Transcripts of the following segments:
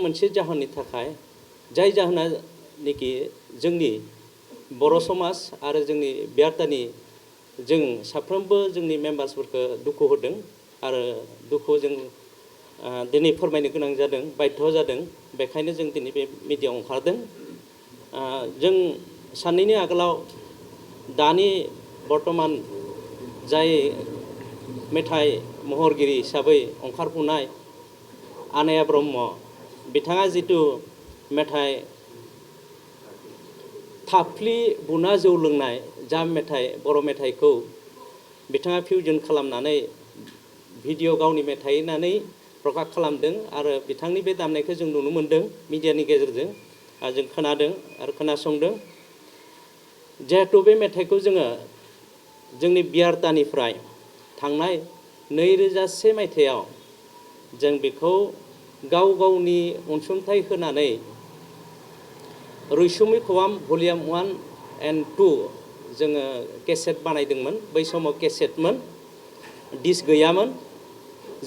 मोनसे जाहोननि थाखाय जाय जाहोना निकि जोंनि बर' समाज आरो जोंनि बियारतानि जों साफ्रोमबो जोंनि मेम्बार्सफोरखौ दुखु होदों आरो दुखु जों दिनै फोरमायनो गोनां जादों बाध्य जादों बेखायनो जों दिनै बे मिडियायाव ओंखारदों जों साननैनि आगोलाव दानि बर्तमान जाय मेथाइ महरगिरि हिसाबै ओंखारफुनाय आनाया ब्रह्म बिथाङा जितु मेथाइ थाफ्लि बुना जौ लोंनाय जा मेथाइ बर' मेथाइखौ बिथाङा फिउजन खालामनानै भिडिअ गावनि मेथाइ होननानै प्रकाश खालामदों आरो बिथांनि बे दामनायखौ जों नुनो मोनदों मिडियानि गेजेरजों जों खोनादों आरो खोनासंदों जिहेतु बे मेथाइखौ जोङो जोंनि बियारतानिफ्राय थांनाय 2001 मायथाइयाव जों बेखौ गाव गावनि अनसुंथाइ होनानै रैसुमै खबाम भलिउम 1 and 2 जोङो केसेट बानायदोंमोन बै समाव केसेटमोन डिस्क गैयामोन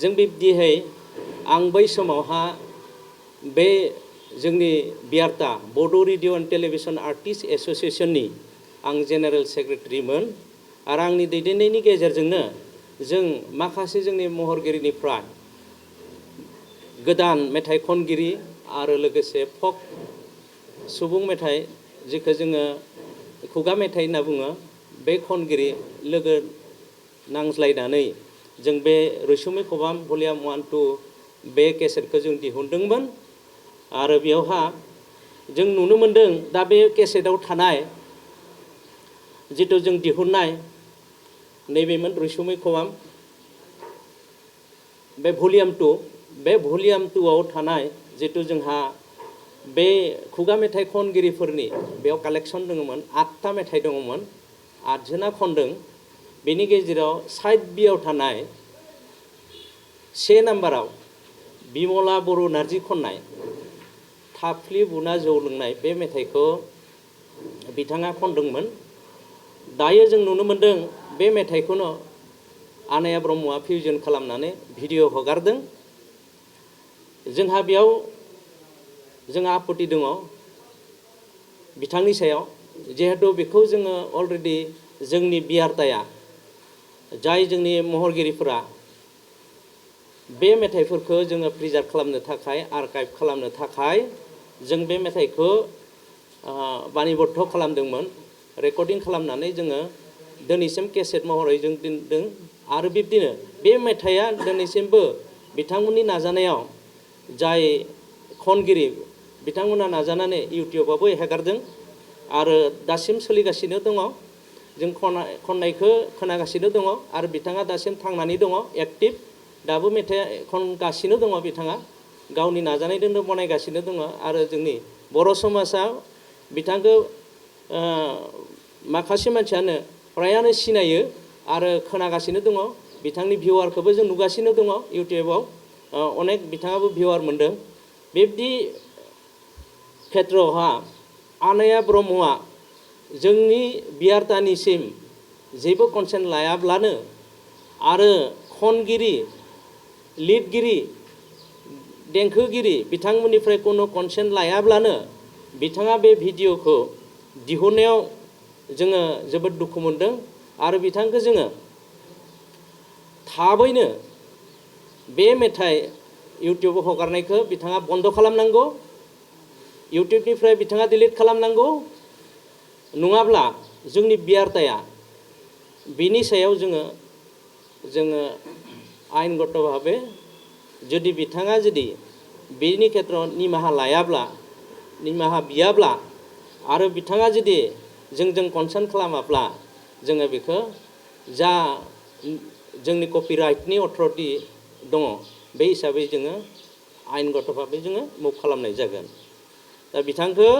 जों बिब्दिहै आं बै समावहा बे जोंनि बियारता बड' रेडिअ एन्ड टेलिभिजन आर्टिस्ट एस'सिएशननि आं जेनेरेल सेक्रेटारिमोन आरो आंनि दैदेननायनि गेजेरजोंनो जों माखासे जोंनि महरगिरिनिफ्राय गोदान मेथाइ खनगिरि आरो लोगोसे फक सुबुं मेथाइ जेखौ जोङो खुगा मेथाइ होनना बुङो बे खनगिरि लोगो नांज्लायनानै जों बे रैसुमै खबाम भलिउम 1 2 बे केसेटखौ जों दिहुनदोंमोन आरो बेयावहा जों नुनो मोनदों दा बे केसेटआव थानाय जितु जों दिहुननाय नैबेमोन रैसुमै खबाम बे भलिउम 2 बे भलिउम 2 आव थानाय जितु जोंहा बे खुगा मेथाइ खनगिरिफोरनि बेयाव कालेक्सन दङमोन 8टा मेथाइ दङमोन 8 जना खनदों बेनि गेजेराव साइड बियाव थानाय 1 नाम्बाराव बिमला बर' नार्जि खननाय थाफ्लि बुना जौ लोंनाय बे मेथाइखौ बिथाङा खनदोंमोन दायो जों नुनो मोनदों बे मेथाइखौनो आनाया ब्रह्मआ फिउजन खालामनानै भिडिअ हगारदों जोंहा बेयाव जोंहा आपत्ति दङ बिथांनि सायाव जिहेतु बेखौ जोङो अलरेडि जोंनि बियारताया जाय जोंनि महरगिरिफोरा बे मेथाइफोरखौ जोङो प्रिजार्भ खालामनो थाखाय आर्काइभ खालामनो थाखाय जों बे मेथाइखौ बानिबद्ध खालामदोंमोन रेकर्डिं खालामनानै जोङो दिनैसिम केसेट महरै जों दोनदों आरो बिब्दिनो बे मेथाइया दिनैसिमबो बिथांमोननि नाजानायाव जाय खनगिरि बिथांमोना नाजानानै इउटिउबावबो हेगारदों आरो दासिम सोलिगासिनो दङ जों खननायखौ खोनागासिनो दङ आरो बिथाङा दासिम थांनानै दङ एक्टिभ दाबो मेथाइ खनगासिनो दङ बिथाङा गावनि नाजानायजोंनो बनायगासिनो दङ आरो जोंनि बर' समाजाव बिथांखौ माखासे मानसियानो फ्रायानो सिनायो आरो खोनागासिनो दङ बिथांनि भिउआरखौबो जों नुगासिनो दङ इउटिउबाव अनेक बिथाङाबो भिउआर मोनदों बिब्दि खेत्रआवहा आनाया ब्रह्मआ जोंनि बियारतानिसिम जेबो कनसेन्ट लायाब्लानो आरो खनगिरि लिडगिरि देंखोगिरि बिथांमोननिफ्राय कोनो कनसेन्ट लायाब्लानो बिथाङा बे भिडिअखौ दिहुननायाव जोङो जोबोद दुखु मोनदों आरो बिथांखौ जोङो थाबैनो बे मेथाइ इउटिउबाव हगारनायखौ बिथाङा बन्द खालामनांगौ इउटिउबनिफ्राय बिथाङा डिलिट खालामनांगौ नङाब्ला जोंनि बियारताया बिनि सायाव जोङो आयेनगत भाबे जुदि बिथाङा जुदि बेनि खेत्रआव निमाहा लायाब्ला निमाहा बियाब्ला आरो बिथाङा जुदि जोंजों कनसार्न खालामाब्ला जोङो बेखौ जा जोंनि कपिराइटनि अथरिटि दङ बे हिसाबै जोङो आयेनगत भाबै जोङो मुभ खालामनाय जागोन दा बिथांखौ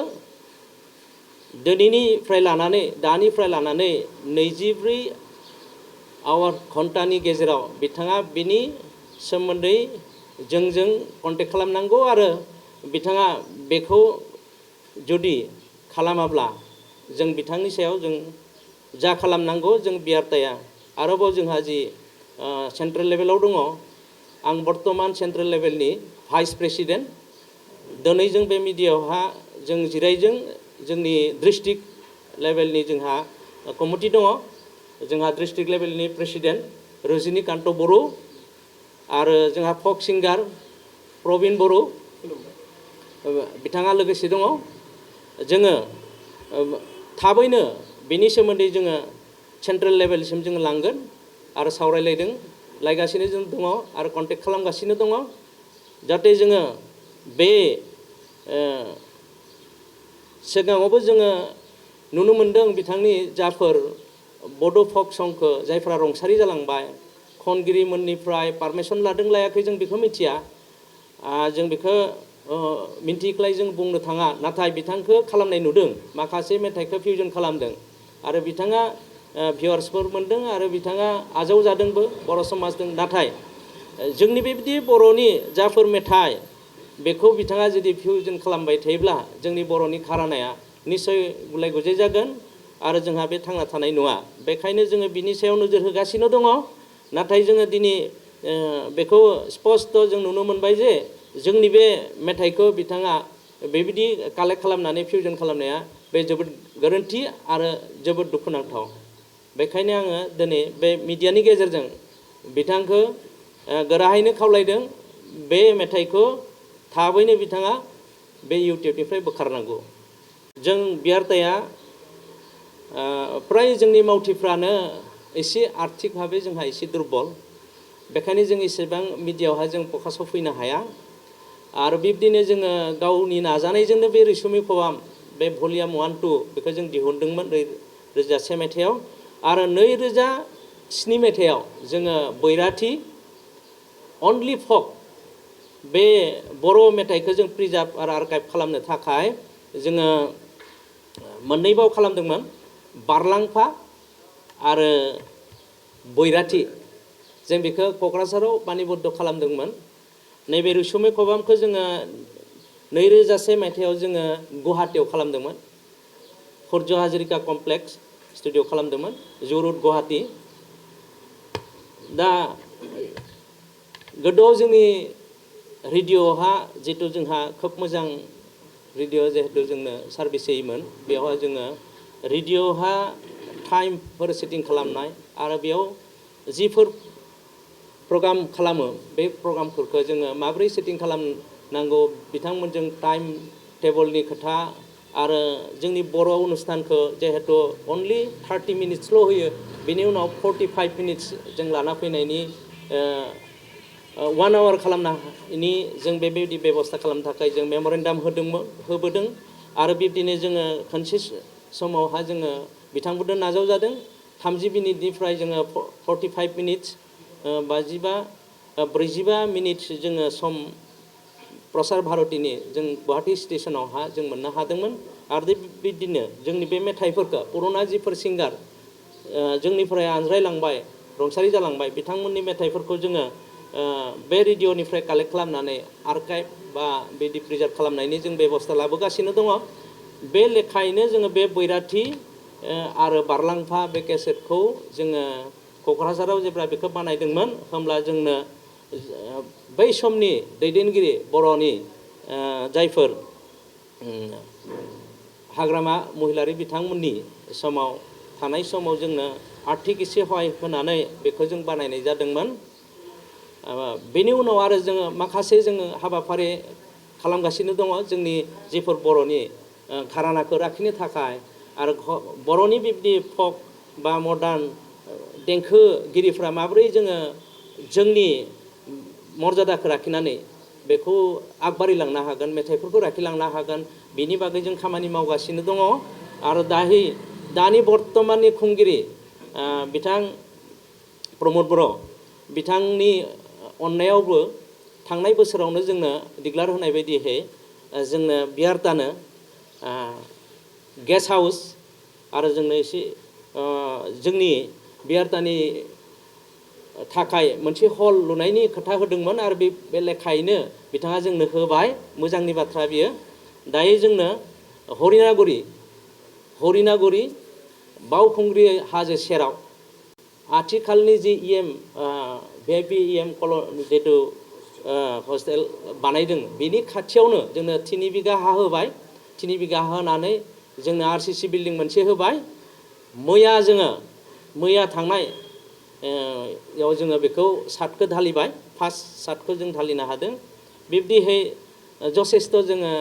दिनैनिफ्राय लानानै दानिफ्राय लानानै 24 घन्टानि गेजेराव बिथाङा बिनि सोमोन्दै जोंजों कन्टेक्ट खालामनांगौ आरो बिथाङा बेखौ जुदि खालामाब्ला जों बिथांनि सायाव जों जा खालामनांगौ जों बियारताया आरोबाव जोंहा जि सेन्ट्रेल लेभेलाव दङ आं बर्तमान सेन्ट्रेल लेभेलनि भाइस प्रेसिडेन्ट दिनै जों बे मिडियायावहा जों जिरायजों जोंनि डिस्ट्रिक्ट लेभेलनि जोंहा कमिटि दङ जोंहा डिस्ट्रिक्ट लेभेलनि प्रेसिडेन्ट रजनिकान्त बर' आरो जोंहा फक सिंगार प्रबिन बर' बिथाङा लोगोसे दङ जोङो थाबैनो बेनि सोमोन्दै जोङो सेन्ट्रेल लेभेलसिम जोङो लांगोन आरो सावरायलायदों लायगासिनो जों दङ आरो कन्टेक्ट खालामगासिनो दङ जाहाथे जोङो बे सिगाङावबो जोङो नुनो मोनदों बिथांनि जाफोर बड' फक संखौ जायफ्रा रुंसारि जालांबाय खनगिरिमोननिफ्राय पारमिसन लादों लायाखै जों बेखौ मिथिया जों बेखौ मिन्थिख्लाय जों बुंनो थाङा नाथाय बिथांखौ खालामनाय नुदों माखासे मेथाइखौ फिउजन खालामदों आरो बिथाङा भिउवार्सफोर मोनदों आरो बिथाङा आजावजादोंबो बर' समाजजों नाथाय जोंनि बेबायदि बर'नि जाफोर मेथाइ बेखौ बिथाङा जुदि फिउजन खालामबाय थायोब्ला जोंनि बर'नि घरानाया निस्सय गुलाय गुजाय जागोन आरो जोंहा बे थांना थानाय नङा बेखायनो जोङो बिनि सायाव नोजोर होगासिनो दङ नाथाय जोङो दिनै बेखौ स्पष्ट जों नुनो मोनबाय जे जोंनि बे मेथाइखौ बिथाङा बेबायदि कालेक्ट खालामनानै फिउजन खालामनाया बे जोबोद गोरोन्थि आरो जोबोद दुखुनांथाव बेखायनो आङो दिनै बे मिडियानि गेजेरजों बिथांखौ गोराहैनो खावलायदों बे मेथाइखौ थाबैनो बिथाङा बे इउटिउबनिफ्राय बोखारनांगौ जों बियारताया फ्राय जोंनि मावथिफ्रानो एसे आर्थिक भाबै जोंहा एसे दुरबल बेखायनो जों एसेबां मिडियायावहाय जों फकासाव फैनो हाया आरो बिब्दिनो जोङो गावनि नाजानायजोंनो बे रैसुमै खबाम बे भलिउम 1, 2 बेखौ जों दिहुनदोंमोन 2001 मायथाइयाव आरो 2007 मायथाइयाव जोङो बैराथि अनलि फक बे बर' मेथाइखौ जों प्रिजार्भ आरो आर्काइभ खालामनो थाखाय जोङो मोननै बाव खालामदोंमोन बारलांफा आरो बैराथि जों बेखौ क'क्राझाराव बानिबद्ध खालामदोंमोन नैबे रैसुमै खबामखौ जोङो 2001 मायथाइयाव जोङो गुवाहाटीयाव खालामदोंमोन सूर्य हाजरिका कमप्लेक्स स्टुडिअ खालामदोंमोन जुरुड गुवाहाटी दा गोदोआव जोंनि रेडिअ'हा जितु जोंहा खोब मोजां रेडिअ जिहेतु जोंनो सार्भिस होयोमोन बेवहाय जोङो रेडिअ'हा टाइमफोर सेटिं खालामनाय आरो बेयाव जिफोर प्रग्राम खालामो बे प्रग्रामफोरखौ जोङो माबोरै सेटिं खालामनांगौ बिथांमोनजों टाइम टेबलनि खोथा आरो जोंनि बर' अनुस्थानखौ जिहेतु अनलि 30 मिनिट्सल' होयो बेनि उनाव 45 मिनिट्स जों लाना फैनायनि 1 आवार खालामनायनि जों बेबायदि बेबस्था खालामनो थाखाय जों मेम'रेन्डाम होबोदों आरो बिब्दिनो जोङो खनसे समावहा जोङो बिथांमोनजों नाजावजादों 30 मिनिटनिफ्राय जोङो 45 मिनिट्स 45 मिनिट जोङो सम प्रसार भारतीनि जों गुवाहाटी स्टेशनावहा जों मोननो हादोंमोन आरो बिदिनो जोंनि बे मेथाइफोरखौ पुराना जिफोर सिंगार जोंनिफ्राय आनज्रायलांबाय रुंसारि जालांबाय बिथांमोननि मेथाइफोरखौ जोङो बे रेडिअ'निफ्राय कालेक्ट खालामनानै आर्काइभ बा बिदि प्रिजार्भ खालामनायनि जों बेबस्था लाबोगासिनो दङ बे लेखायैनो जोङो बे बैराथि आरो बारलांफा बे केसेटखौ जोङो क'क्राझाराव जेब्ला बेखौ बानायदोंमोन होमब्ला जोंनो बै समनि दैदेनगिरि बर'नि जायफोर हाग्रामा महिलारि बिथांमोननि समाव थानाय समाव जोंनो आर्थिक एसे सहाय होनानै बेखौ जों बानायनाय जादोंमोन बेनि उनाव आरो जोङो माखासे जोङो हाबाफारि खालामगासिनो दङ जोंनि जिफोर बर'नि घरानाखौ लाखिनो थाखाय आरो बर'नि बिब्दि फक बा मडार्न देंखोगिरिफ्रा माबोरै जोङो जोंनि मर्यादाखौ लाखिनानै बेखौ आगबारिलांनो हागोन मेथाइफोरखौ लाखिलांनो हागोन बिनि बागै जों खामानि मावगासिनो दङ आरो दानि बर्तमाननि खुंगिरि बिथां प्रमद बर' बिथांनि अननायावबो थांनाय बोसोरावनो जोंनो डिक्लार होनाय बायदियै जोंनो बियारतानो गेस्ट हाउस आरो जोंनो एसे जोंनि बियारतानि थाखाय मोनसे हल लुनायनि खोथा होदोंमोन आरो बे लेखायैनो बिथाङा जोंनो होबाय मोजांनि बाथ्रा बियो दायो जोंनो हरिनागुरि बावखुंग्रि हाजो सेराव आथिखालनि जि VIP EM जितु हस्टेल बानायदों बेनि खाथियावनो जोंनो 3 बिगा हा होबाय 3 बिगा हा होनानै जोंनो RCC बिल्डिं मोनसे होबाय मैया थांनाय याव जोङो बेखौ सातखौ धालिबाय फार्स्ट सातखौ जों धालिनो हादों बिब्दिहै जथेस्थ' जोङो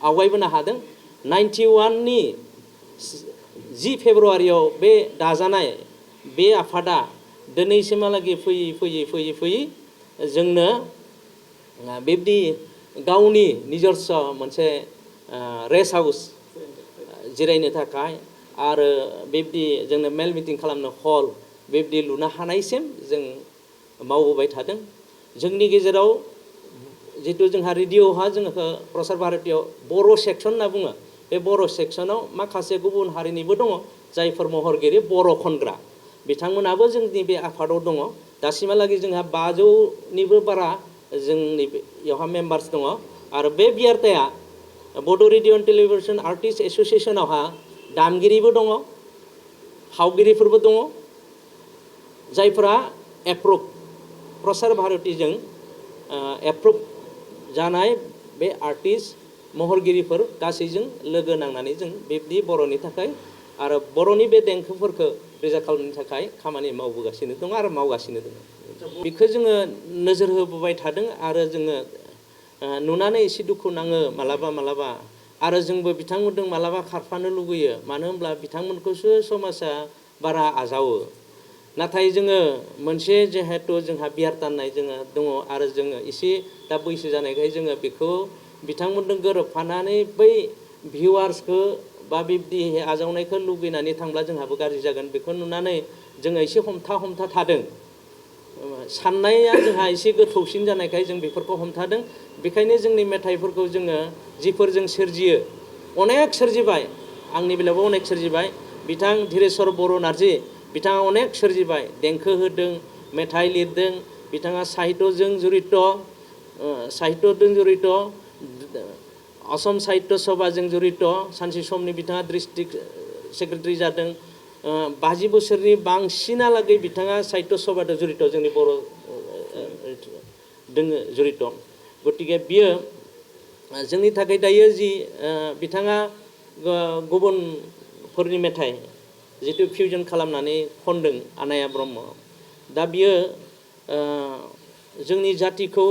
आवगायबोनो हादों 91 नि 10 फेब्रुआरियाव बे दाजानाय बे आफादा दिनैसिमहालागै फैयै जोंनो बिब्दि गावनि निजस्व मोनसे रेस्ट हाउस जिरायनो थाखाय आरो बिब्दि जोंनो मेल मिटिं खालामनो हल बिब्दि लुनो हानायसिम जों मावबोबाय थादों जोंनि गेजेराव जितु जोंहा रेडिअ'हा जोंखौ प्रसार भारतीयाव बर' सेक्सन होनना बुङो बे बर' सेक्सनाव माखासे गुबुन हारिनिबो दङ जायफोर महरगिरि बर' खनग्रा बिथांमोनाबो जोंनि बे आफादाव दङ दासिमहालागै जोंहा 500निबो बारा जोंनि बेयावहा मेम्बार्स दङ आरो बे बियारताया बड' रेडिअ एन्ड टेलिभिजन आर्टिस्ट एस'सिएसनावहा दामगिरिबो दङ फावगिरिफोरबो दङ जायफोरा एप्रुभ प्रसार भारतीजों एप्रुभ जानाय बे आर्टिस्ट महरगिरिफोर गासैजों लोगो नांनानै जों बिब्दि बर'नि थाखाय आरो बर'नि बे देंखोफोरखौ प्रिजार्भ खालामनो थाखाय खामानि मावबोगासिनो दं आरो मावगासिनो दङ बेखौ जोङो नोजोर होबोबाय थादों आरो जोङो नुनानै एसे दुखु नाङो मालाबा आरो जोंबो बिथांमोनजों मालाबा खारफानो लुगैयो मानो होनब्ला बिथांमोनखौसो समाजा बारा आजावो नाथाय जोङो मोनसे जिहेतु जोंहा बियारता होननाय जोङो दङ आरो जोङो एसे दा बैसो जानायखाय जोङो बेखौ बिथांमोनजों गोरोबफानानै बै भिउवार्सखौ बा बिब्दि आजावनायखौ लुगैनानै थांब्ला जोंहाबो गाज्रि जागोन बेखौ नुनानै जोङो एसे हमथा थादों साननाया जोंहा एसे गोथौसिन जानायखाय जों बेफोरखौ हमथादों बेखायनो जोंनि मेथाइफोरखौ जोङो जिफोर जों सोरजियो अनेक सोरजिबाय आंनि बेलायावबो अनेक सोरजिबाय बिथां धीरेश्वर बर' नार्जि बिथाङा अनेक सोरजिबाय देंखो होदों मेथाइ लिरदों बिथाङा साहित्यजों जड़ित असम साहित्य सभाजों जड़ित सानसे समनि बिथाङा डिस्ट्रिक्ट सेक्रेटारि जादों 50 बोसोरनि बांसिनालागै बिथाङा साहित्य सभाजों जड़ित जोंनि बर' दोङो जड़ित गतिके बियो जोंनि थाखाय दायो जि बिथाङा गुबुनफोरनि मेथाइ जितु फिउजन खालामनानै खनदों आनाया ब्रह्म दा बियो जोंनि जातिखौ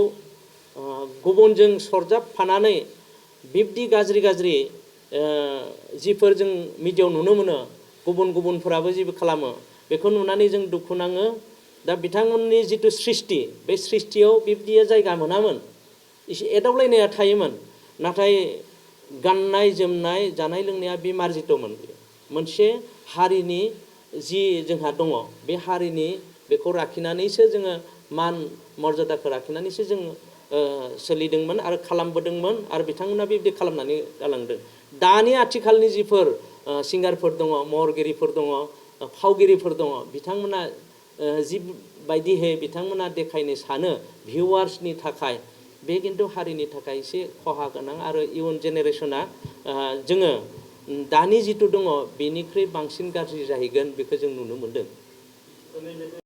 गुबुनजों सरजाबफानानै बिब्दि गाज्रि जिफोर जों मिडियायाव नुनो मोनो गुबुनफोराबो जिबो खालामो बेखौ नुनानै जों दुखु नाङो दा बिथांमोननि जितु सृष्टि बे सृष्टियाव बिब्दिया जायगा मोनामोन एसे एदावलायनाया थायोमोन नाथाय गाननाय जोमनाय जानाय लोंनाया बे मार्जितमोन मोनसे हारिनि जि जोंहा दङ बे हारिनि बेखौ लाखिनानैसो जोङो मान मर्यादाखौ लाखिनानैसो जों सोलिदोंमोन आरो खालामबोदोंमोन आरो बिथांमोना बेबायदि खालामनानै गालांदों दानि आथिखालनि जिफोर सिंगारफोर दङ महरगिरिफोर दङ फावगिरिफोर दङ बिथांमोना जिबायदिहै बिथांमोना देखायनो सानो भिउवार्सनि थाखाय बे खिन्थु हारिनि थाखाय एसे खहा गोनां आरो इयुन जेनेरेसना जोङो दानि जितु दङ बेनिख्रुइ बांसिन गाज्रि जाहैगोन बेखौ जों नुनो मोनदों